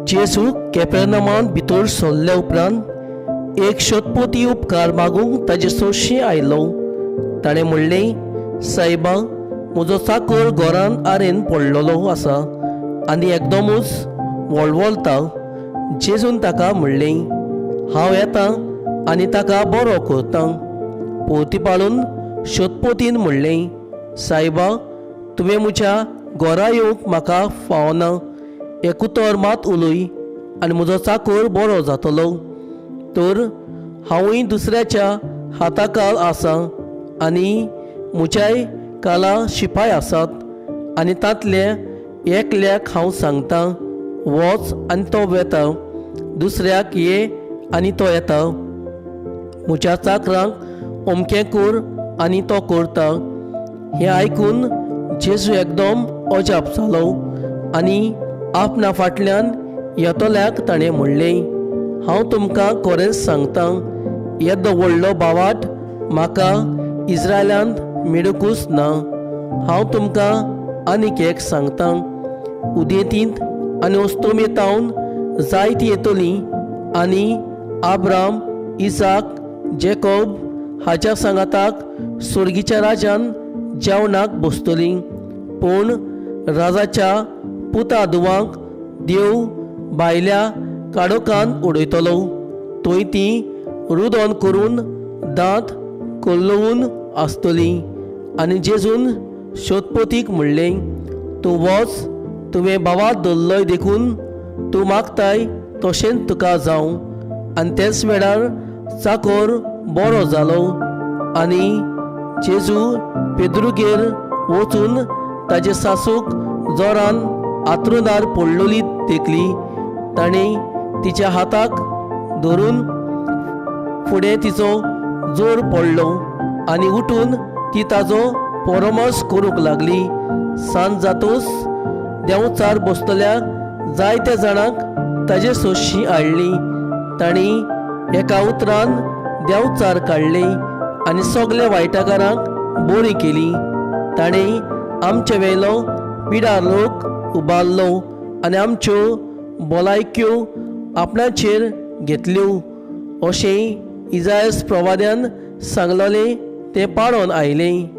जेजू केपेरनामान भितर सरल्या उपरांत एक शतपती उपकार मागूंक ताजे सोशी आयलो. ताणें म्हणलें, सायबा, म्हजो चाकर घरान आरेन पडलेलो आसा आनी एकदमूच वळवळता. जेजून ताका म्हणलें, हांव येता आनी ताका बरो करता. पोती पाळून शतपतीन म्हणलें, सायबा, तुवें म्हज्या घरा येवंक म्हाका फावना. एक उतर मात उलय आनी म्हजो चाकर बरो जातलो. तर हांवूय दुसऱ्याच्या हाताकाल आसा आनी म्हज्याय काला शिपाय आसात आनी तांतले एकल्याक हांव सांगता, वच, आनी तो वेता. दुसऱ्याक ये, आनी तो येता. म्हज्या चाकरांक अमकें कर, आनी तो करता. हें आयकून जेजू एकदम अजाप जालो आनी आपणा फाटल्यान येतल्याक ताणें म्हणलें, हांव तुमकां खरेंच सांगता, येदो व्हडलो भावार्त म्हाका इस्रायलांत मेळुंकूच ना. हांव तुमकां आनीक एक सांगता, उदेंतींत आनी अस्तमेतावन जायतीं येतलीं आनी आब्राम, इसाक, जेकोब हाच्या सांगाताक सोर्गीच्या राजान जेवणाक बसतलीं, पूण राजाच्या पुता धुवांक देव भायल्या काडोकान उडयतलो. थंय ती रुदोन करून दांत कोल्लोवन आसतलीं. आनी जेजून शोतपोतीक म्हणलें, तूं वच, तुवें भावात धरलोय देखून तूं मागताय तशेंच तुका जावं. आनी तेच वेळार चाकोर बरो जालो. आनी जेजू पेद्रुगेर वचून ताजे सासूक जोरान आत्रुनार पडलोली देखली. ताणें तिच्या हाताक धरून फुडें तिचो जोर पडलो आनी उठून ती ताजो परामर्श करूंक लागली. सांज जातूच देंवचार बसतल्या जायत्या जाणांक ताजे सोशी हाडली. तांणी एका उतरान देंवचार काडले आनी सगल्या वायटकारांक बरी केली. ताणें आमचे वेलो पिडार लोक उबारलो आनी आमच्यो भलायक्यो आपणाचेर घेतल्यो, अशें इजायस प्रवाद्यान सांगलोलें तें पाळोन आयलें.